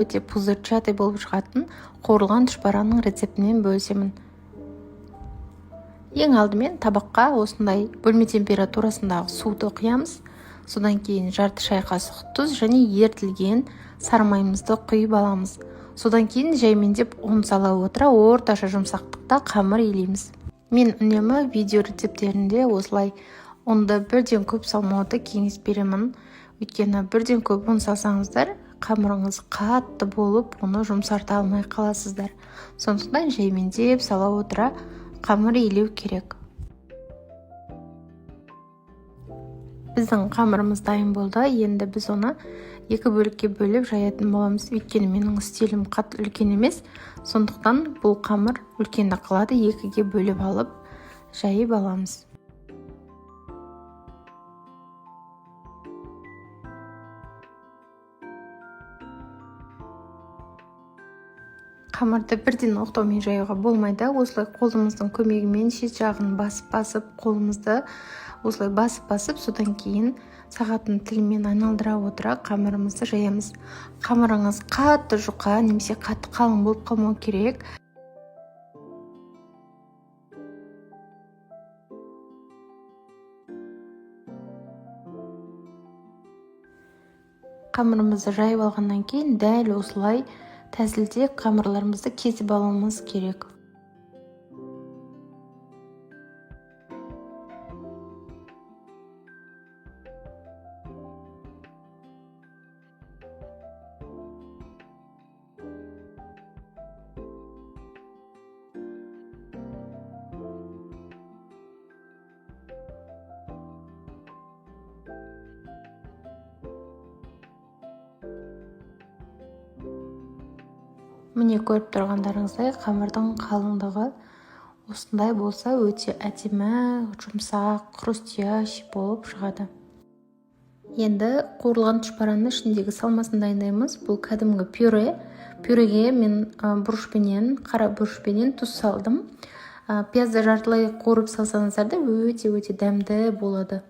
Өте пузырчатый болып шығатын қуырылған тұшпараның рецептімен бөлісемін. Ең алдымен табаққа осындай бөлме температурасындағы суды құямыз. Содан кейін жарты шай қасық тұз және ерітілген сары майымызды құйып аламыз. Содан кейін жаймендеп ұн сала отыра орташа жұмсақтықта қамыр илейміз. Мен үнемі видео рецепттерінде осылай ұнды бірден көп салмауды кеңес беремін. Өйткені бірден көп ұн салсаңыздар, қамырыңыз қатты болып, оны жұмсарта алмай қаласыздар. Сондықтан жаймендеп сала отыра қамыр илеу керек. Біздің қамырымыз дайын болды. Енді біз оны екі бөлікке бөліп жаятын боламыз. Өйткені менің стилім қатты үлкен емес, сондықтан бұл қамыр үлкенді қылады. Екіге бөліп алып жайып аламыз. Қамырды бірден оқтаумен жаюға болмайды. Осылай қолымыздың көмегімен шет жағын басып-басып, қолымызды осылай басып-басып, содан кейін сағаттың тілімен айналдыра отыра қамырымызды жаямыз. Қамырыңыз қатты жұқа немесе қатты қалың болып қалмау керек. Қамырымызды жайып алғаннан кейін дәл осылай тәсілде қамырларымызды кесіп алуымыз керек. Міне, көріп тұрғандарыңыздай, қамырдың қалыңдығы осындай болса, өте әдемі, жұмсақ, хрустящий болып шығады. Енді қуырылған тұшпараның ішіндегі салмасын дайындаймыз. Бұл кәдімгі пюре. Пюреге мен бұрышпенен, қара бұрышпенен тұз салдым. Пиязды жартылай қуырып салсаңыздар да өте-өте дәмді болады.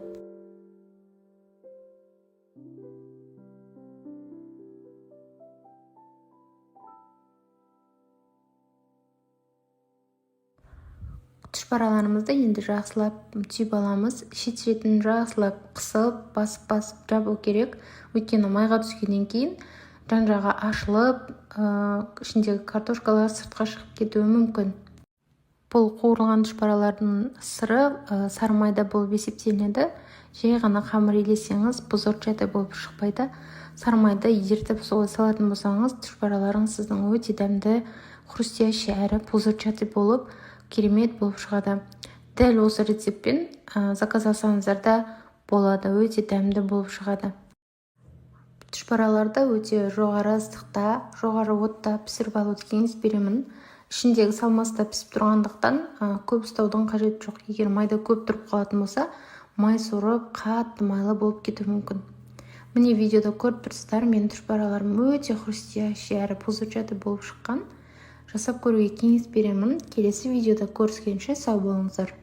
Тұшпараларымызды енді жақсылап түйіп аламыз. Шет-шетін жақсылап қысып, басып-басып жабу керек. Өйткені майға түскеннен кейін жан-жағы ашылып, ішіндегі картошкалар сыртқа шығып кетуі мүмкін. Бұл қуырылған тұшпаралардың сыры сары майда болып есептелінеді. Жай ғана қамыр илесеңіз, пузырчатый болып шықпайды. Сары майды ерітіп солай салатын болсаңыз, тұшпараларыңыз сіздің өте дәмді, хрустящий әрі пузырчатый болып, керемет болып шығады. Дәл осы рецептпен заказ алсаңыздар да болады, өте дәмді болып шығады. Тұшпараларды өте жоғары ыстықта, жоғары отта пісіріп алуды кеңес беремін. Ішіндегі салмасы да пісіп тұрғандықтан, көп ұстаудың қажеті жоқ. Егер майда көп тұрып қалатын болса, май сорып, қатты майлы болып кетуі мүмкін. Міне, видеода көріп тұрсыздар, менің тұшпараларым өте хрустящий әрі пузырчатый болып шыққан. Жасап көруге кеңес беремін. Келесі видеода көріскенше сау болыңыздар.